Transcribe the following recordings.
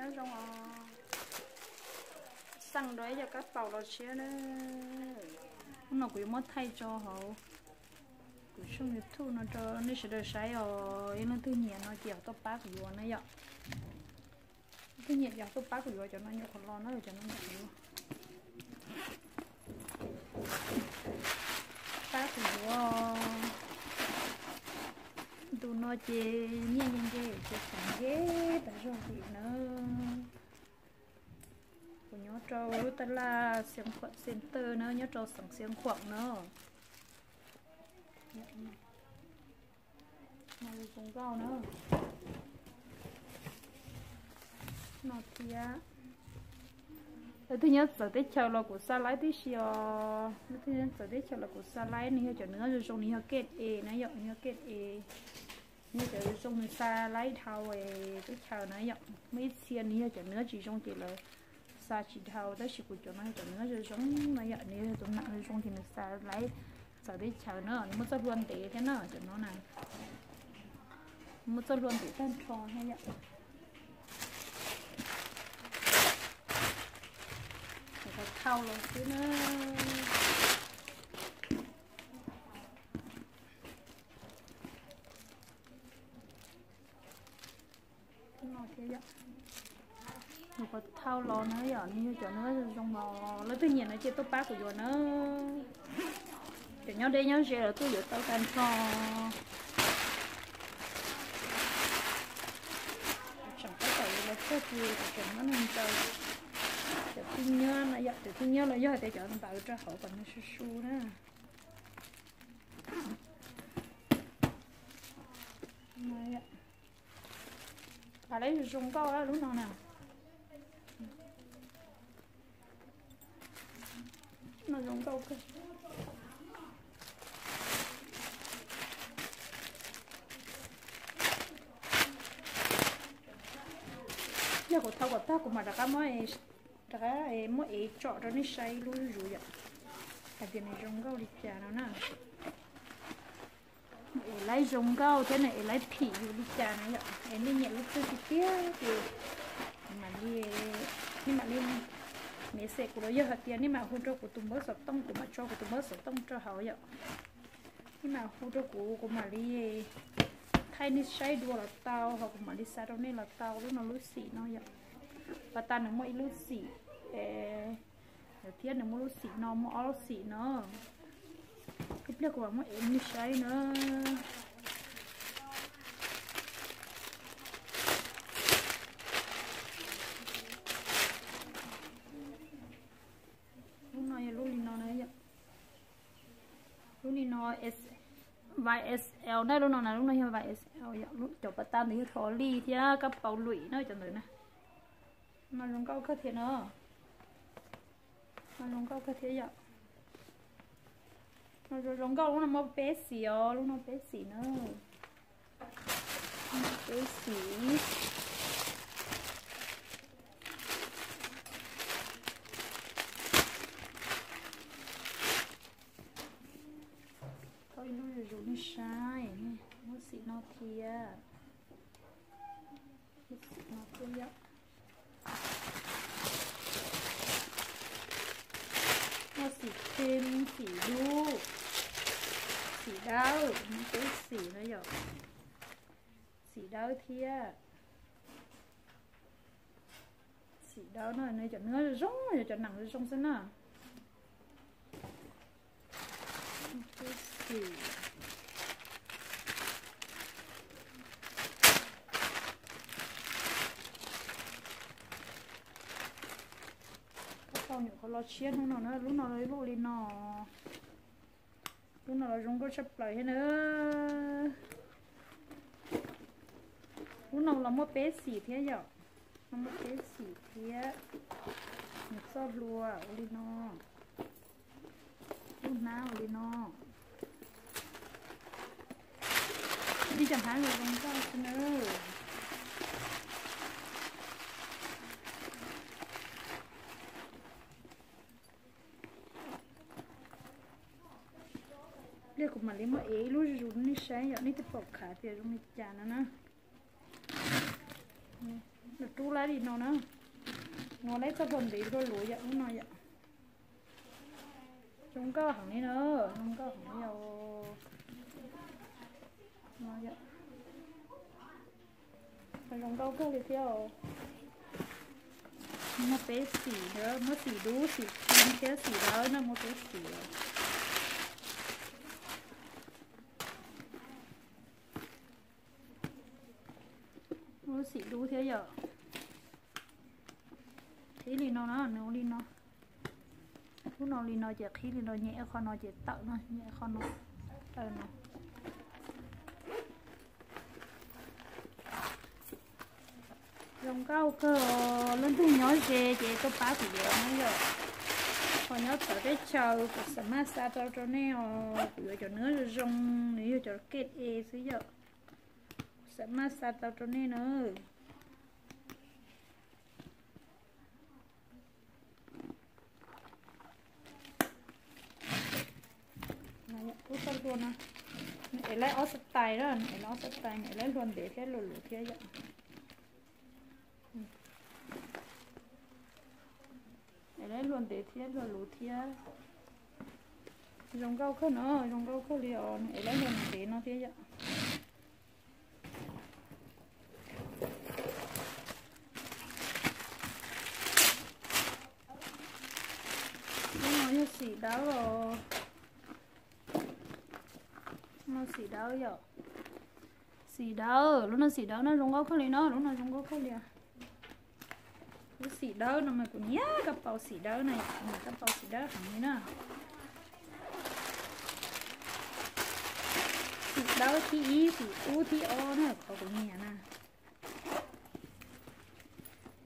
Zoo os, xaj rau ib co kab paus los siab na. Hnub no kuv yuav muab thaij tso hauv kuv tshooj YouTube no rau nej sawv daws saib os. Yog leej twg nyiam no ces ho tuaj pab kuv yuav na yom. Leej twg nyiam ces ho tuaj pab kuv yuav cov no, nyuam qhuav los na, cov no nyuam qhuav los. Pab kuv yuav. Ntu no ces nyiaj nce nce ces xav nce tas zog li na. Kuv nyob rau lub taj laj Xeev Khuam Center na, nyob rau xeev Xeev Khuam na. Zoo nkauj na. No thiab. Leej twg nyob txawv teb chaws los kuv xa laib tib si os. Leej twg nyob txawv teb chaws los kuv xa laib, nws yog cov nws zoo zoo, nws yog kej e na yom, nws yog kej e. Nws yog cov zoo nws xa laib dhau teb chaws na yom. Muaj ib txhia nws yog cov nws tsis zoo ces lawv xa tsis dhau, tab sis kuv cov no yog cov nws zoo zoo no yom, nws yog tus nam zoo zoo ces nws xa laib txawv teb chaws na, nws muaj txoj hlua ntev thiab na, cov no na. Muaj txoj hlua ntev tag nrho thiab yom. Kuv qhov thau los xwb na. No thiab yom. Kuv qhov thau los na yom, nws yog cov nws zoo zoo los leej twg nyiam no ces tuaj pab kuv yuav na. Cov nyob deb nyob ze los tuaj yuav tau tag nrho. Tseem tab tom yuav los txog ces tseem muab nws ntaus. Cov tib nyob no yom, cov tib nyob los yog hais tias cov ntawd rau hauv kom nws su su na. Pab laib zoo nkauj lub no na. No zoo nkauj kawg. Yog kuv thau kom tag kuv mam rov qab muab, rov qab muab ev tsom rau nej saib lub zuj zus yom, hais tias nws zoo nkauj li cas no na. Nws ev laib zoo nkauj thiab nws ev laib phim yus li cas na yom. Es nej nyiam lub twg tiag tiag ces mam li, nej mam li message kuv los yog hais tias nej mam hu rau kuv tus npawb xov tooj, kuv mam tso kuv tus npawb xov tooj rau hauv yom. Nej mam hu rau kuv, kuv mam li thaij nej saib dua los tau, ho kuv mam li xa rau nej los tau. Lub no lub xim no yom. Pas tas nws muaj ib lub xim thiab, nws muaj lub xim no, muaj ob lub xim no. Ib pliag kuv mam muab ev nej saib na. Lub no yog lub li no na yom. Lub li no, Y S L na, lub no na, lub no yog Y S L yom. Cov pas tas ntawd yog thos lij thiab kab paus luim na cov ntawd na. No zoo nkauj kawg thiab no. No zoo nkauj kawg thiab yom. No zoo nkauj, lub no muaj peb xim os, lub no peb xim na. Peb xim. Tau ib lub zuj zus nej saib, muaj xim no thiab. Muaj xim no thiab yom. Muaj xim cream, xim dub, xim dawb, muaj peb xim no yom. Xim dawb thiab. Xim dawb no, nws cov nws zoo, yog cov nam zoo zoo xwb na. Peb xim. Kab paus nyuam qhuav los tshiab hnub no na, lub no lub li no. Lub no los zoo nkauj tshaj plaws thiab na. Lub no los muaj peb xim thiab yom. No muaj peb xim thiab. Nws txoj hlua ua li no. Lub hnab ua li no. Ib cov hnab zoo zoo nkauj xwb na. Pliag kuv mam li muab ev ib lub zuj zus nej saib yom, nej thiaj pom khav tias zoo li cas no na. Nws rub lawm li no na. Nws ua txoj hlua ntev hlua luv yom, lub no yom. Zoo nkauj heev li na, zoo nkauj heev li os. Zoo nkauj kawg li thiab os. Muaj peb xim, muaj xim dub, xim txhim thiab xim dawb na, muaj peb xim. Muaj xim dub thiab yom. Qhib li no na, nws ua li no. Lub no li no ces qhib li no, nyem qhov no ces tawm no, nyem qhov no, tawm no. Zoo nkauj kawg, leej twg nyob ze ces tuaj pab kuv yuav na yom. Ho nyob txawv teb chaws kuv xav maj xa tau rau nej os, kuv yuav cov nws zoo zoo, nws yog cov kej e xwb yom. Kuv xav maj xa tau rau nej na. Ub, txoj hlua no, nws ev laib ob xab tais na, nws ev laib ob xab tais, nws ev laib hlua ntev thiab hlua luv thiab yom. Ev laib hlua ntev thiab hlua luv thiab. Zoo nkauj kawg no, zoo nkauj kawg li os, nws ev laib hlua ntev no thiab yom. Lub no yog xim dawb os. Lub no xim dawb yom. Xim dawb, lub no xim dawb no zoo nkauj kawg li no, lub no zoo nkauj kawg li. Lub xim dawb no mas kuv nyiam kab paus xim dawb na, kuv nyiam kab paus xim dawb heev li na. Xim dawb thib ib, xim dub thib ob na, qhov kuv nyiam na.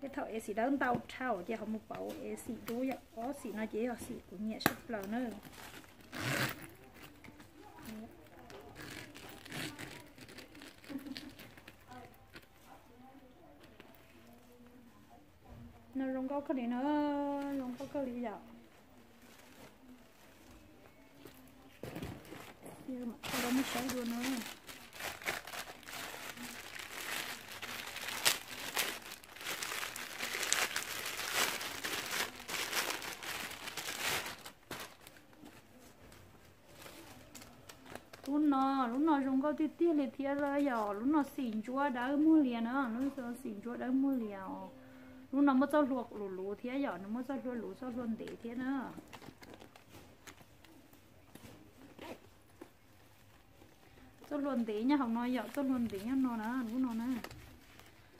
Ces thaum ev xim dawb ntau dhau ces ho mus pauv ev xim dub yom, ob xim no ces yog xim kuv nyiam tshaj plaws na. No zoo nkauj kawg li na, zoo nkauj kawg li yom. Mam thaij rau nej saib dua na. Lub no, lub no zoo nkauj tiag tiag li thiab yom, lub no xim ntsuab dawb muag li na, lub no xim ntsuab dawb muag li os. Lub no muaj txoj hlua luv luv thiab yom, nws muaj txoj hlua luv txoj hlua ntev thiab na. Txoj hlua ntev nyob hauv no yom, txoj hlua ntev nyob no na, lub no na.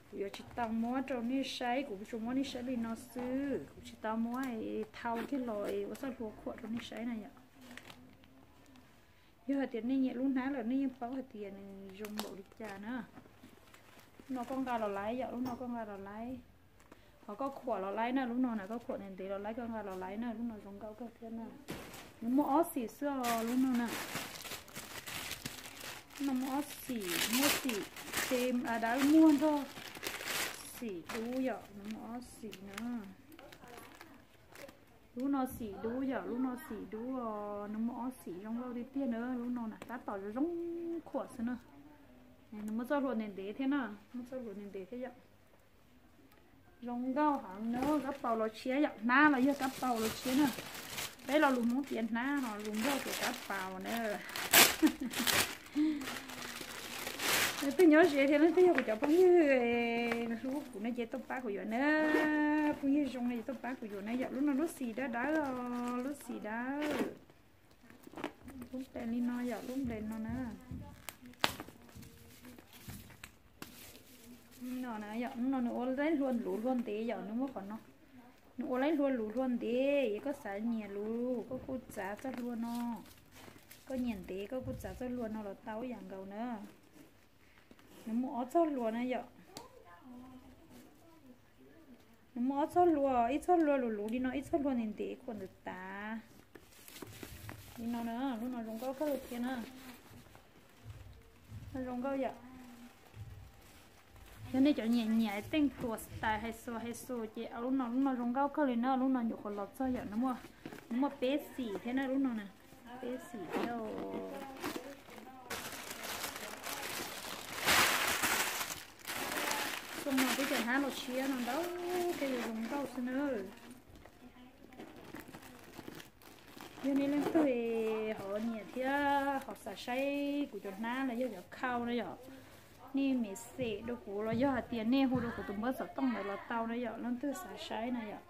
Kuv yuav tsis tau muab rau nej saib, kuv tsuas muab nej saib li no xwb, kuv tsis tau muab thau kiag los ua txoj hlua khuam rau nej saib na yom. Yog hais tias nej nyiam lub hnab lawm nej yeej paub hais tias nws zoo npaum li cas na. Lub no koj nqa los laib yom, lub no koj nqa los laib. Ho koj khuam los laib na, lub no na koj khuam ntev ntev los laib, koj nqa los laib na, lub no zoo nkauj kawg thiab na. Nws muaj ob xim xwb os, lub no na. Lub no muaj ob xim, muaj xim tsev dawb muag nrog xim dub yom, nws muaj ob xim na. Lub no xim dub yom, lub no xim dub os, nws muaj ob xim zoo nkauj tiag tiag na, lub no na tab tom zoo zoo khuam xwb na. Nws muaj txoj hlua ntev ntev thiab na, muaj txoj hlua ntev ntev thiab yom. Zoo nkauj heev na, kab paus los tshiab yom, hnab los yog kab paus los tshiab na. Peb lo lus Hmoob tias hnab, ho lus Nplog tias kab paus na. Leej twg nyob ze thiab leej twg yog kuv cov phooj ywg hlub kuv no ces tuaj pab kuv yuav na. Phooj ywg zoo no ces tuaj pab kuv yuav na yom. Lub no lub xim dawb dawb os, lub xim dawb. Lub npe li no yom, lub npe no na. No na yom, no nws ua laib hlua luv hlua ntev yom, nws muaj qhov no. Nws ua laib hlua luv hlua ntev, yog koj xav nyiam luv koj kuj txav txoj hlua no. Koj nyiam ntev koj kuj txav txoj hlua no los tau ib yam nkaus na. Nws muaj ob txoj hlua na yom. Nws muaj ob txoj hlua, ib txoj hlua luv luv li no, ib txoj hlua ntev ntev khuam ntawm tav. Li no na, lub no zoo nkauj kawg li thiab na. Zoo nkauj yom. Yog nej cov nyiam nyiam teej hluas style high school high school ces lub no, lub no zoo nkauj kawg li na, lub no nyuam qhuav los txog yom, nws muaj peb xim thiab na lub no na. Peb xim thiab. Xyoo no Peb cov hnab los tshiab no ntau, tej zoo zoo nkauj xwb na. Yog nej leej twg ho nyiam thiab ho xav saib kuv cov hnab los yog cov khau na yom, nej message rau kuv los yog hais tias nej hu rau kuv tus npawb xov tooj ntawd los tau na yom, leej twg xav saib na yom.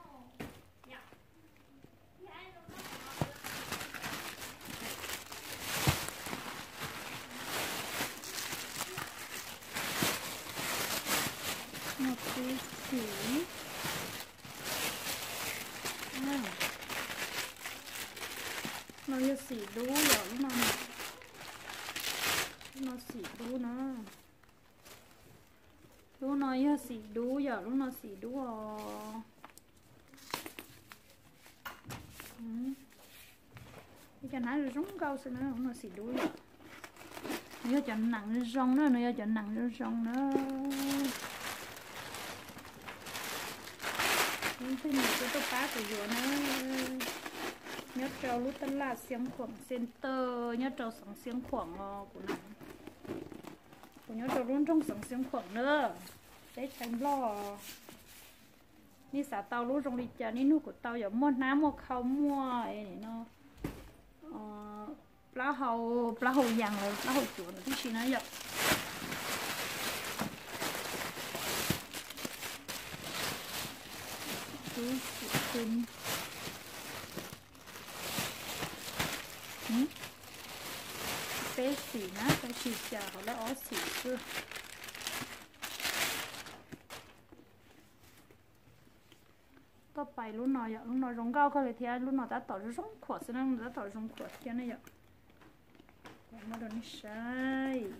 No xim dub yom, lub no, lub no xim dub na. Lub no yog xim dub yom, lub no xim dub os. Cov hnab zoo nkauj xwb na, lub no xim dub yom. Nws yog cov nees zoo zoo na, nws yog cov nees zoo zoo na. Leej twg nyiam kuj tuaj pab kuv yuav na. Nyob rau lub tab laj Xiav Khuam Center, nyob rau xeev Xiav Khuam os kuv na. Kuv nyob rau lub nroog xeev Xiav Khuam na, teb chaws Nplog. Nej xav tau lub zoo li cas nej nug kuv tau yom, muaj hnab muaj khau muaj no, plaub hau, plaub hau yas los plaub hau cuav no tib si na yom. Peb xim na, tsis cas, hauv lawm ob xim xwb. Tuaj pais lub no yom, lub no zoo nkauj kawg li thiab, lub no tab tom zoo zoo khuam xwb na, lub no tab tom zoo khuam thiab ne yom. Muab rau nej saib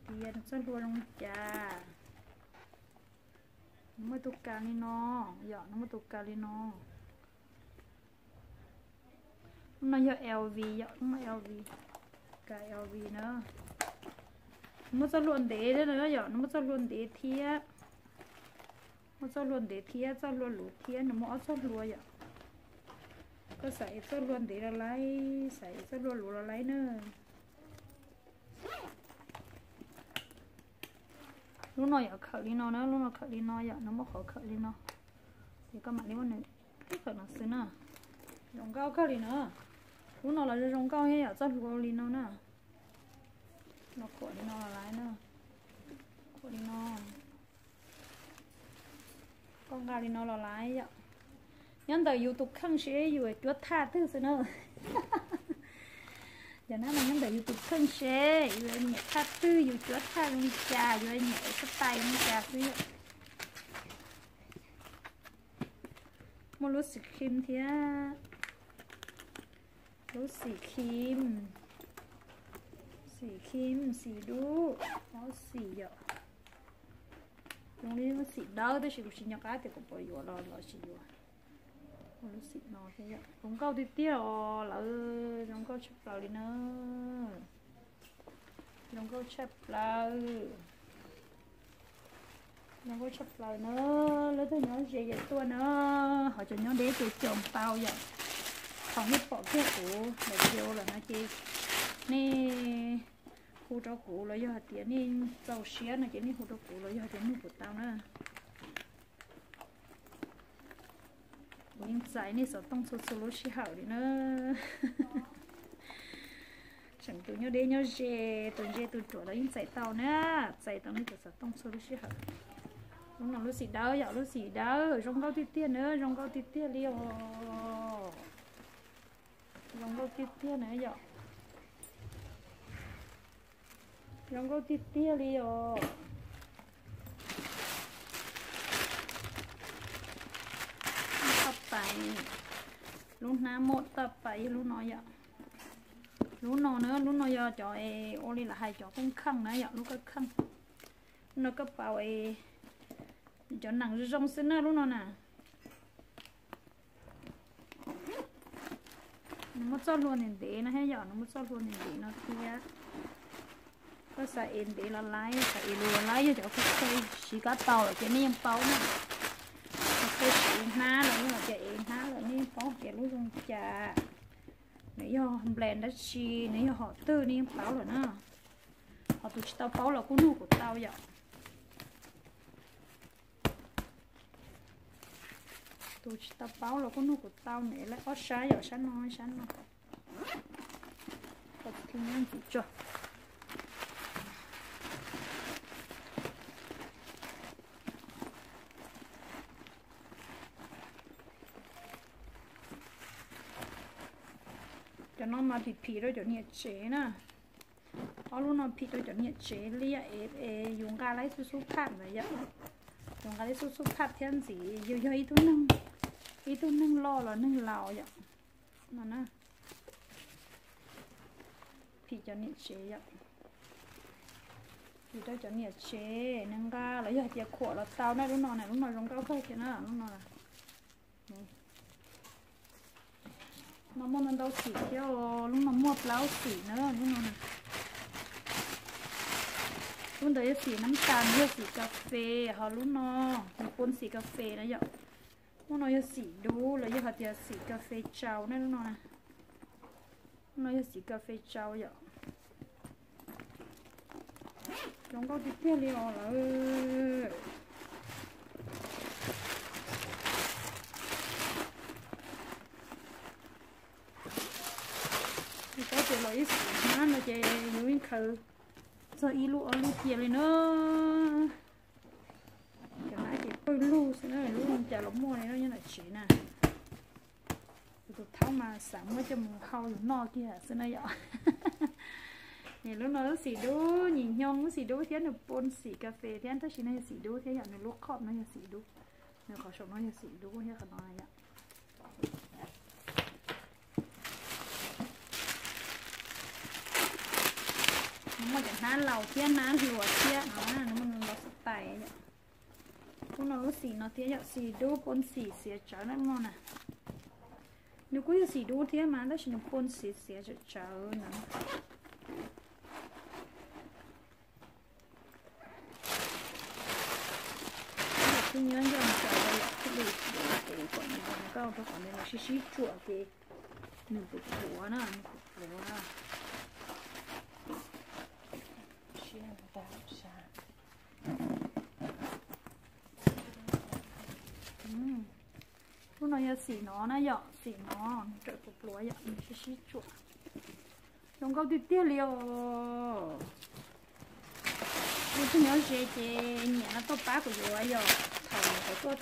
tias nws txoj hlua zoo li cas. Nws muaj tus kas li no yom, nws muaj tus kas li no. Lub no yog L V yom, lub no L V, kas L V na. Nws muaj txoj hlua ntev thiab no yom, nws muaj txoj hlua ntev thiab. Muaj txoj hlua ntev thiab txoj hlua luv thiab, nws muaj ob txoj hlua yom. Koj xav es txoj hlua ntev los laib, xav es txoj hlua luv los laib na. Lub no yog khawm li no na, lub no khawm li no yom, nws muaj qhov khawm li no. Ces koj mam li muab nws khawm no xwb na. Zoo nkauj kawg li na. Lub no los zoo zoo nkauj thiab yom, txoj hlua li no na. No khuam li no los laib na. Khuam li no. Koj nqa li no los laib yom. Nyob ntawm yus tus kheej seb yus cuab thaj twg xwb na. Cov hnab no nyob ntawm yus tus kheej seb yus nyiam thaj twg, yus cuab thaj zoo li cas, yus nyiam es xab tais zoo li cas xwb yom. Muaj lub xim khim thiab. Lub xim khim, xim khim, xim dub, ob xim yom. Zoo li lub xim dawb tab sis kuv tsis nco qab tias kuv puas yuav los los tsis yuav. Muaj lub xim no thiab yom, zoo nkauj tiag tiag os, lawv zoo nkauj tshaj plaws li na. Zoo nkauj tshaj plaws. Zoo nkauj tshaj plaws na. Leej twg nyob ze ces tuaj na, ho cov nyob deb ces caum tau yom. Thaum nej pom kiag kuv daim video lawm no ces nej hu rau kuv los yog hais tias nej txaus siab no ces nej hu rau kuv los yog hais tias nug kuv tau na. Kuv yeej txais nej xov tooj txhua txhua lub sij hawm li na. Tseem tus nyob deb nyob ze, tus ntse tus ruam los yeej txais tau na, txais tau nej cov xov tooj txhua lub sij hawm. Lub no lub xim dawb yom, lub xim dawb zoo nkauj tiag tiag na, zoo nkauj tiag tiag li os. Zoo nkauj tiag tiag na yom. Zoo nkauj tiag tiag li os. Toj pais, lub hnab muaj toj pais yog lub no yom. Lub no na, lub no yog cov es ua li lawv hais cov koj kheej na yom, lub koj kheej. Lub no koj paus es cov nees zoo zoo xwb na lub no na. Nws muaj txoj hlua ntev ntev no thiab yom, nws muaj txoj hlua ntev ntev no thiab. Koj xav es ntev los laib, xav es luv los laib, yog cov koj siv kab tau lawm ces nej yeej paub na. Koj siv hnab los yog tias es hnab lawm nej yeej paub tias lub zoo cas, nws yog brand dab tsi, nws yog hom twg nej yeej paub lawm na. Ho tus tsis tau paub los kuj nug kuv tau yom. Tus tsis tau paub los kuj nug kuv tau ne, lawv ob sab yom, sab no sab no. Tau tus thib nyob ntxiv tso. Cov no mas phim phim rau cov niam tsev na. Ob lub no phim rau cov niam tsev liaj es, es yus nqa lawv xub xub phaj ntawd yom. Yus nqa lawv xub xub phaj thiab ntxiv yus yog ib tug neeg, ib tug neeg loj los neeg laus yom. No na, phim cov niam tsev yom. Phim rau cov niam tsev nws nqa los yog tias khuam los tau na. Lub no na, lub no zoo nkauj kawg thiab na, lub no. No muaj ntau ntau xim thiab, lub no muaj plaub xim na, lub no na. Lub ntawd yog xim nab tas, yog xim kas fes, ho lub no nws pun xim kas fes na yom. Lub no yog xim dub los yog hais tias xim kas fes tsau na, lub no na. Lub no yog xim kas fes tsau yom. Zoo nkauj tiag tiag li os lawm. Yus paub tias los ib xim hnab no ces yus yeej khaws txog ib lub ob lub cia li na. Cov hnab ces pawg lug xwb na, lub cas los muaj li no nyob ntawm tsev na. Tus thaub mas xav muab coj mus hau yus noj kiag xwb na yom. Lub no lub xim dub, nyim nyoog lub xim dub thiab nws pun xim kas fes thiab, tab sis no yog xim dub thiab yom, nws lub khob no yog xim dub, nws qhov saum no yog xim dub thiab qhov no yom. Nws muaj cov hnab laus thiab hnab hluas thiab no, nws muaj ntau tais yom. Lub no lub xim no thiab yom, xim dub pun xim xiav tsawv na, lub no na. Nws kuj yog xim dub thiab mas tab sis nws pun xim xiav tsawv tsawv na. Thiab nyob nco ntsoov yom, thiaj li ces kom nws zoo nkauj rau qhov nws sib sib tsuam ces nws puas pluav na, nws puas pluav na. Lub no yog xim no na yom, xim no nws tseem pluav pluav yom, nws sib sib tsuam. Zoo nkauj tiag tiag li os. Yus tus nyob ze ces nyiam no tuaj pab kuv yuav yom, thaum nyuam qhuav tuaj,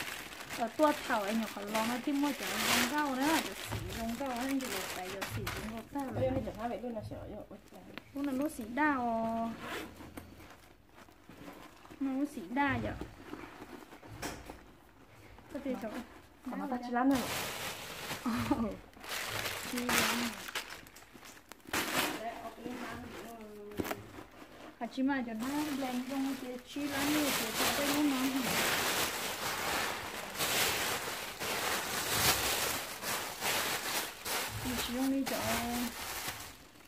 tuaj thaum es nyuam qhuav los no thiaj muaj cov zoo nkauj na, cov xim zoo nkauj, yus los tais yog xim zoo nkauj tag li. Lub no lub xim daj os. No lub xim daj yom. Qhov no tab tsis lab na. Hais tsis mas cov hnab nplees zoo ces tsis lab na, ces tau peb lub no. Nws tsis zoo li cov,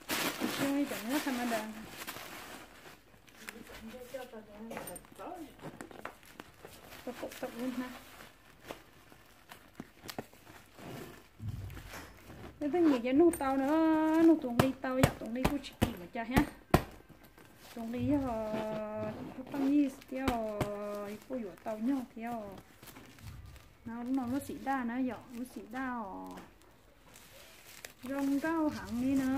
tsis zoo li cov hnab tham ma das. Tau kaum tawm lub hnab. Leej twg nyiam ces nug tau na, nug tus nqi tau yom, tus nqi kuj tsis kim ua cas thiab. Tus nqi yog pheej yig thiab os, kuj yuav tau nyog thiab os. No lub no lub xim daj na yom, lub xim daj os. Zoo nkauj heev li na.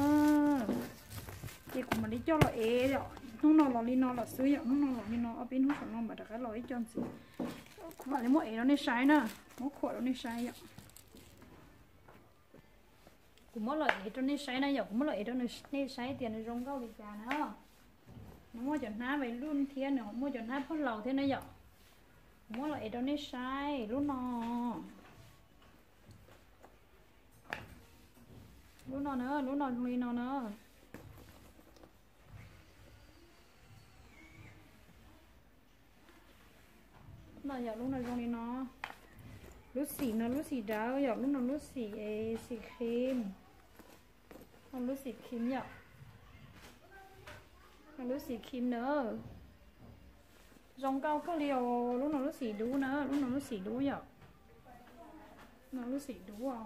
Ces kuv mam li coj los ev yom, hnub no los li no lawm xwb yom, hnub no los li no, ob peb hnub saum no mam rov qab los ib co ntxiv. Kuv mam li muab ev rau nej saib na, muab khuam rau nej saib yom. Kuv muab los ev rau nej saib na yom, kuv muab los ev rau nej saib tias nws zoo nkauj li cas na. Nws muaj cov hnab vais luj thiab, nws muaj cov hnab pog laus thiab na yom. Kuv muab los ev rau nej saib lub no. Lub no na, lub no zoo li no na. No yog lub no zoo li no. Lub xim no lub xim dawb yom, lub no lub xim, xim khim. No lub xim khim yom. No lub xim khim na. Zoo nkauj kawg li os, lub no lub xim dub na, lub no lub xim dub yom. No lub xim dub os.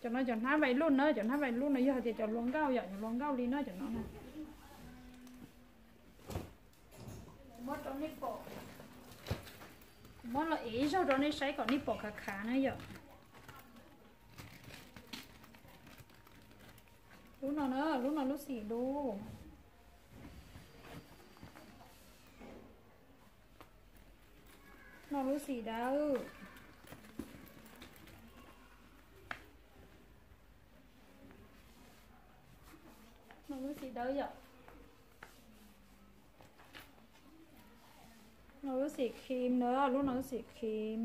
Cov no cov hnab vais luj na, cov hnab vais luj no yog hais tias cov hluas nkauj yom, cov hluas nkauj li no cov no na. Muab rau nej pom, muab los ev ib zaug rau nej saib kom nej pom khav khav na yom. Lub no na, lub no lub xim dub. No lub xim dawb. No lub xim dawb yom. No lub xim khim na, lub no lub xim khim.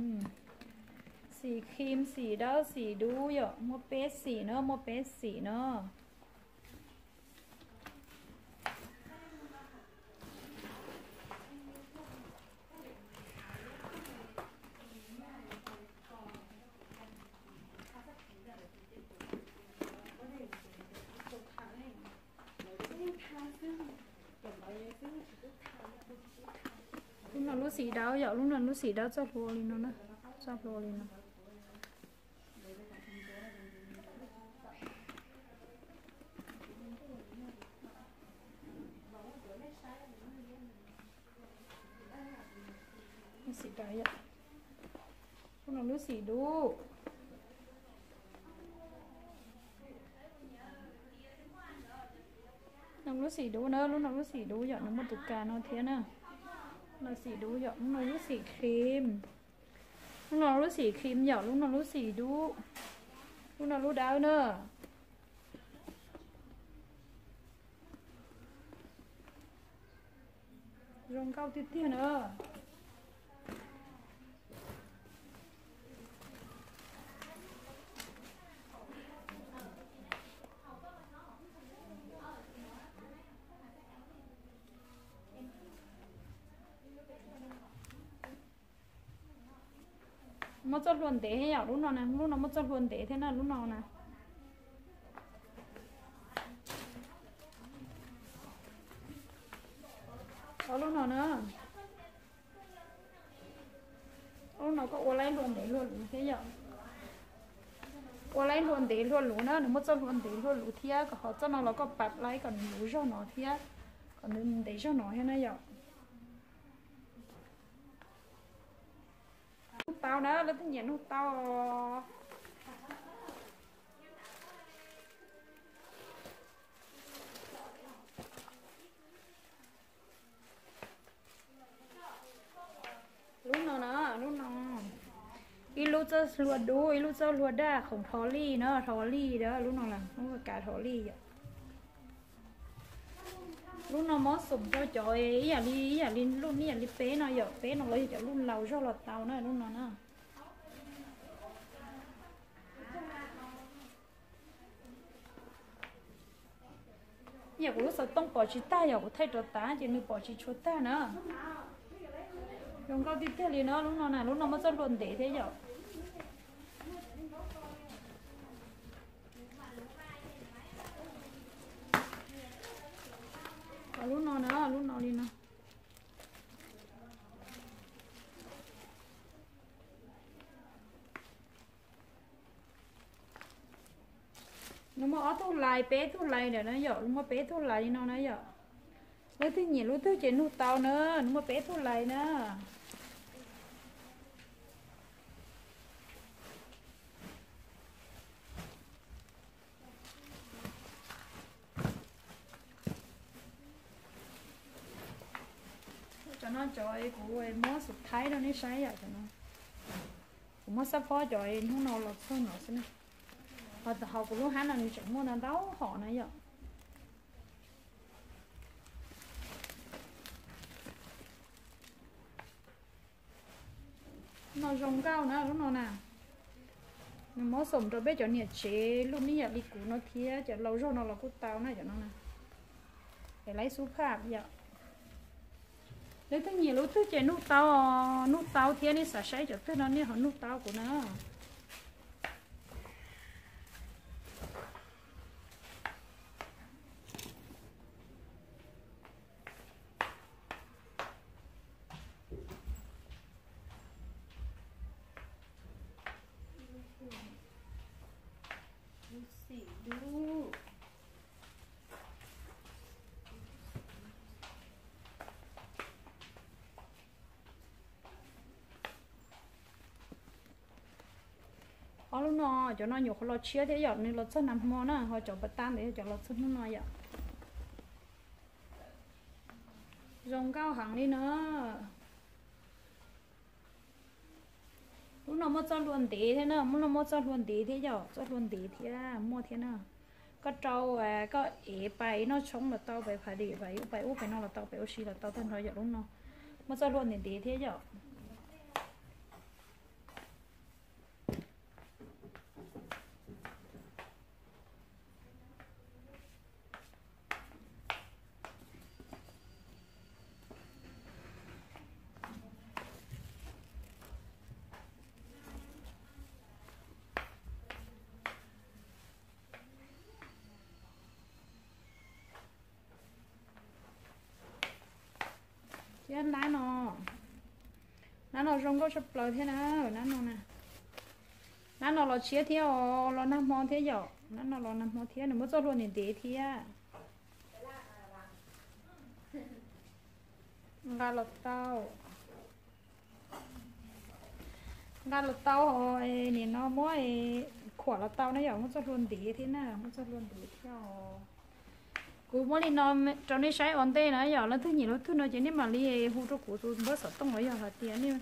Xim khim, xim dawb, xim dub yom, muaj peb xim na, muaj peb xim na. Lub no lub xim dawb yom, lub no lub xim dawb txoj hlua li no na, txoj hlua li no. Lub xim dawb yom, lub no lub xim dub. No lub xim dub na, lub no lub xim dub yom, nws muaj tus kas no thiab na. No xim dub yom, lub no lub xim khim. Lub no lub xim khim yom, lub no lub xim dub. Lub no lub dawb na. Zoo nkauj tiag tiag na. Muaj txoj hlua ntev thiab yom, lub no na, lub no muaj txoj hlua ntev thiab na, lub no na. Ob lub no na. Ob lub no koj ua laib hlua ntev hlua luv thiab yom. Ua laib hlua ntev hlua luv na, nws muaj txoj hlua ntev hlua luv thiab, kom ho txoj no los koj pab laib kom nws luv zog no thiab, kom nws ntev zog no thiab na yom. Nug tau na, leej twg nyiam nug tau. Lub no na, lub no. Ib lub txoj hlua dub, ib lub txoj hlua daj, khoom rho lij na, rho lij na, lub no las lub kav rho lij yom. Lub no mob xoom rau cov ib yam li, ib yam li lub, ib yam li peb no yom, peb no los yog cov lub laus zog los tau na, lub no na. Yam kuv lub xov tooj pom tsis tag, yog kuv thaij rov tas ces nws pom tsis tshua tag na. Zoo nkauj tiag tiag li na, lub no na, lub no muaj txoj hlua ntev thiab yom. Lub no na, lub no li no. Nws muaj ob tug lais, peb tug lais ntawm na yom, nws muaj peb tug lais li no na yom. Leej twg nyiam lub twg ces nug tau na, nws muaj peb tug lais na. Cov no cov kuv muab xub thaib rau nej saib yom, cov no. Kuv muab xab phob cov hnub no los txog no xwb na. Ho kuv lub hab no nws tseem muaj ntau ntau hom na yom. No zoo nkauj na lub no na. Nws mob xoom rau peb cov niam tsev lub me yam li kuv no thiab cov laus zog no los kuj tau na cov no na. Es laib xub phaj yom. Leej twg nyiam lub twg ces nug tau, nug tau thiab nej xav saib cov twg no nej ho nug tau kuv na. Lub xim dub. Cov no nyuam qhuav los tshiab thiab yom, nws los txog nag hmo na, ho cov pas tab ntawd yog cov los txog hnub no yom. Zoo nkauj heev li no. Lub no muaj txoj hlua ntev thiab na, lub no muaj txoj hlua ntev thiab yom, txoj hlua ntev thiab muaj thiab na. Koj rau, koj ev pais noj tshoob los tau, pais phav dim, pais ub pais no los tau, pais ua si los tau tag nrho yom. Lub no muaj txoj hlua ntev ntev thiab yom. Thiab nab no, nab no zoo nkauj tshaj plaws thiab na, nab no na. Nab no los tshiab thiab os, los nag hmo thiab yom, nab no los nag hmo thiab, nws muaj txoj hlua ntev ntev thiab. Nqa los tau, nqa los tau, nim no muab khuam los tau na yom, muaj txoj hlua ntev thiab na, muaj txoj hlua ntev thiab os. Kuv muab li no rau nej saib ua ntej na yom, leej twg nyiam lub twg no ces nej mam li hu rau kuv tus npawb xov tooj los yog hais tias nej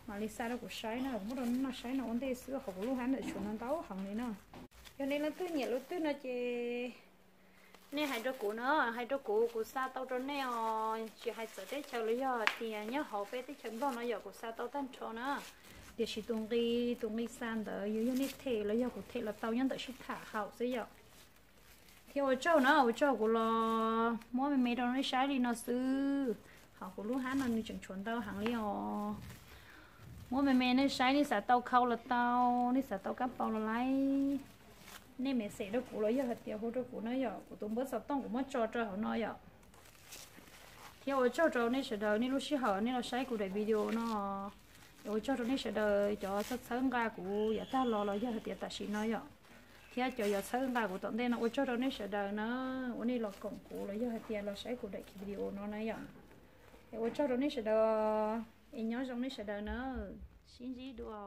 mam li xa rau kuv saib na, muab rau nej no saib no ua ntej xwb, hauv kuv lub hab ntawm tshuav no ntau heev li na. Yog nej leej twg nyiam lub twg no ces nej hais rau kuv na, hais rau kuv, kuv xa tau rau nej os. Tsis hais txawv teb chaws los yog hais tias nyob hauv peb teb chaws Nplog no yom, kuv xa tau tag nrho na. Tiam sis tus nqi, tus nqi xa ntawd yog, yog nej them los yog kuv them los tau, nyob ntawm sib tham haum xwb yom. Thiab ua tsaug na, ua tsaug kuv los muab me me rau nej saib li no xwb. Hauv kuv lub hab no nws tseem tshuav ntau heev li os. Muab me me nej saib, nej xav tau khau los tau, nej xav tau kab paus los laib, nej message rau kuv los yog hais tias hu rau kuv na yom, kuv tus npawb xov tooj kuv muab tso rau hauv no yom. Thiab ua tsaug rau nej sawv daws nej lub sij hawm nej los saib kuv daim video no. Ua tsaug rau nej sawv daws cov txhawb nqa kuv yav tag los los yog hais tias tam sim no yom, thiab cov yuav txhawb nqa kuv tom ntej no, ua tsaug rau nej sawv daws na, uas nej los koom kuv los yog hais tias los saib kuv daim video no na yom. Es ua tsaug rau nej sawv daws, es nyob zoo nej sawv daws na, sib ntsib dua.